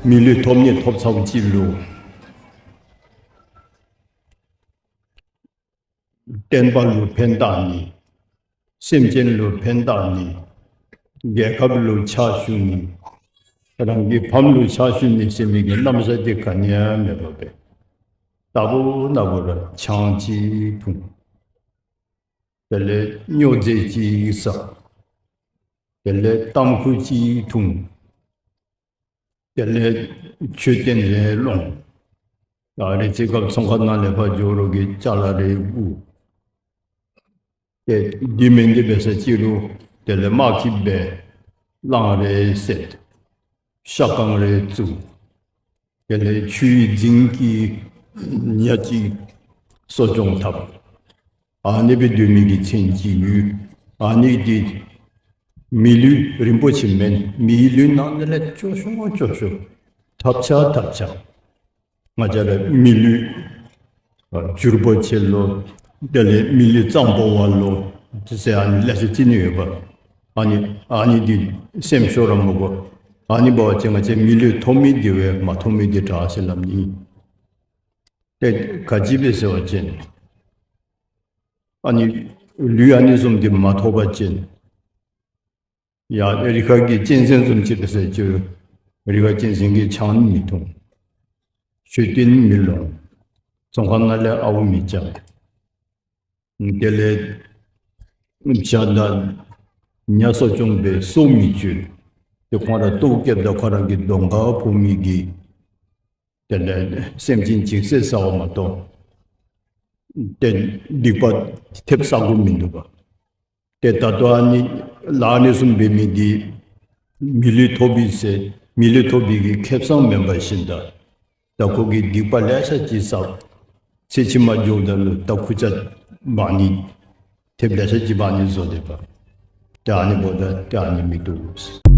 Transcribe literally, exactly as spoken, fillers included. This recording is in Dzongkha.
མི་ལུས་ཐོབ་ནི་ཐོབ་ཚརཝ་ཅིག་ལུ་བསྟན་པ་ལུ་ཕན་བཏགས་ནི། སེམས་ཅན་ལུ་ཕན་བཏགས་ནི། རྒྱལ་ཁབ་ལུ་ཕྱག་ཞུ་ནི། རང་གི་ཕམ་ལུ་ཕྱག་ཞུ་ནི་ཟེར་མི་གི་རྣམ་གཞག་འདི་ག་ནི་ཡང་མེད་པར་སྦེ་རྟག་བུ་ན་བུ་ར་ཆང་ཅིག་འཐུང་། དེ་ལས་སྨྱོ་རྫས་ཅིག་ཟ། དེ་ལས་ཏམ་ཁུ་ཅིག་འཐུང་། དེ་ལས་མཆོད་རྟེན་རེ་སློང་། ད་རེས་ཅིག་སྐབས་ཚོང་ཁང་ནང་ལས་ཕར་འགྱོ་རོགས་ཀྱི་ཅ་ལ་རེ་བསྐུར། ཏེ་འདི་མེན་འདི་འབད་ས་ཅིག་རུང་དེ་ལས་དམག་གི་སྦེ་གླང་རེ་བསད། ཤ་ཁང་རེ་བཙུགས། དེ་ལས་ཆུའི་རྫིང་གི་ཉ་ཅིག་གསོ་སྐྱོང་འཐབ། ཨ་ནི་སྦེ་སྡོད་མི་གི་མཚན་ཅིག་ཡོད། ཨ་ནི་འདི་མི་ལུས་རིན་པོ་ཆེ་མེན། མིའི་ལུས་ནང་ན་ལས་སྐྱོ་ཤོས་སྐྱོ་ཤོས་ཐབས་ཆག་ཐབས་ཆག། ང་བཅས་ར་མི་ལུས་ཨ་འགྱུར་བ་ཆེ་ལོ། དེ་ལས་མི་ལུས་གཙང་པོ་བ་ལོ། དེ་ཟེར་ཨ་ནི་ལེ་ཤ་ཅིག་ནི་ཡོདཔ། ཨ་ནི་ཨ་ནི་འདི་སེམས་ཤོར་ར་མི་དགོ། ཨ་ནི་འབད་བ་ཅིན་ང་བཅས་མི་ལུས་ཐོབ་མི་འདི་བས་མ་ཐོབ་མི་འདི་དྲག་ཟེར་སླབ་ནི། ཏེ་ག་ཅི་སྦེ་ཟེར་བ་ཅིན་ཨ་ནི་ལུས་ཨ་ནི་བཟུམ་འདི་མ་ཐོབ་པ་ཅིན་ཡ་རི་ཁ་གི་གཅན་གཟན་བཟུམ་ཅིག་འབད་ས་ཅིག་རི་ཁ་གཅན་གཟན་གྱི་ཆང་མི་འཐུང་། མཆོད་རྟེན་མི་སློང་། ཚོང་ཁང་ནང་ལས་ཨརཝ་མི་རྐྱབ། དེ་ལས་བྱ་དང་ཉ་གསོ་སྐྱོང་འབད་སྲོག་མི་གཅོད། ཏེ་ཁོང་ར་ལྟོཝ་བཀྱེསཔ་ད་ཁོ་ར་གི་གདོང་ཁར་ཕོག་མི་གི་དེ་ལས་སེམས་ཅན་ཅིག་བསད་ཟཝ་མ་གཏོགས་ཏེ་སྡིག་པ་ཐེབས་ཟ་དགོཔ་མིན་འདུག་པ། ཏེ་ད་ལྟོ་ཨ་ནི་ལཱ་ཨ་ནི་བཟུམ་འབད་མི་འདི་མི་ལུས་ཐོབ་པའི་ཟེར་མི་ལུས་ཐོབ་པའི་གི་ཁེ་སང་མེན་པར་ཤིན་ད་ད་ཁོ་གིས་སྡིག་པ་ལེ་ཤ་ཅིག་བསགས། ཚེ་ཕྱི་མ་འགྱོཝ་ད་ལུ་ད་ཁུར་ཆ་འབག་ནི་ཐེབས་ལེ་ཤ་ཅིག་འབག་ནི་བཟོ་སྡོདཔ། ཏེ་ཨ་ནི་འབདཝ་ད་ཏེ་ཨ་ནི་མི་བཏུབ།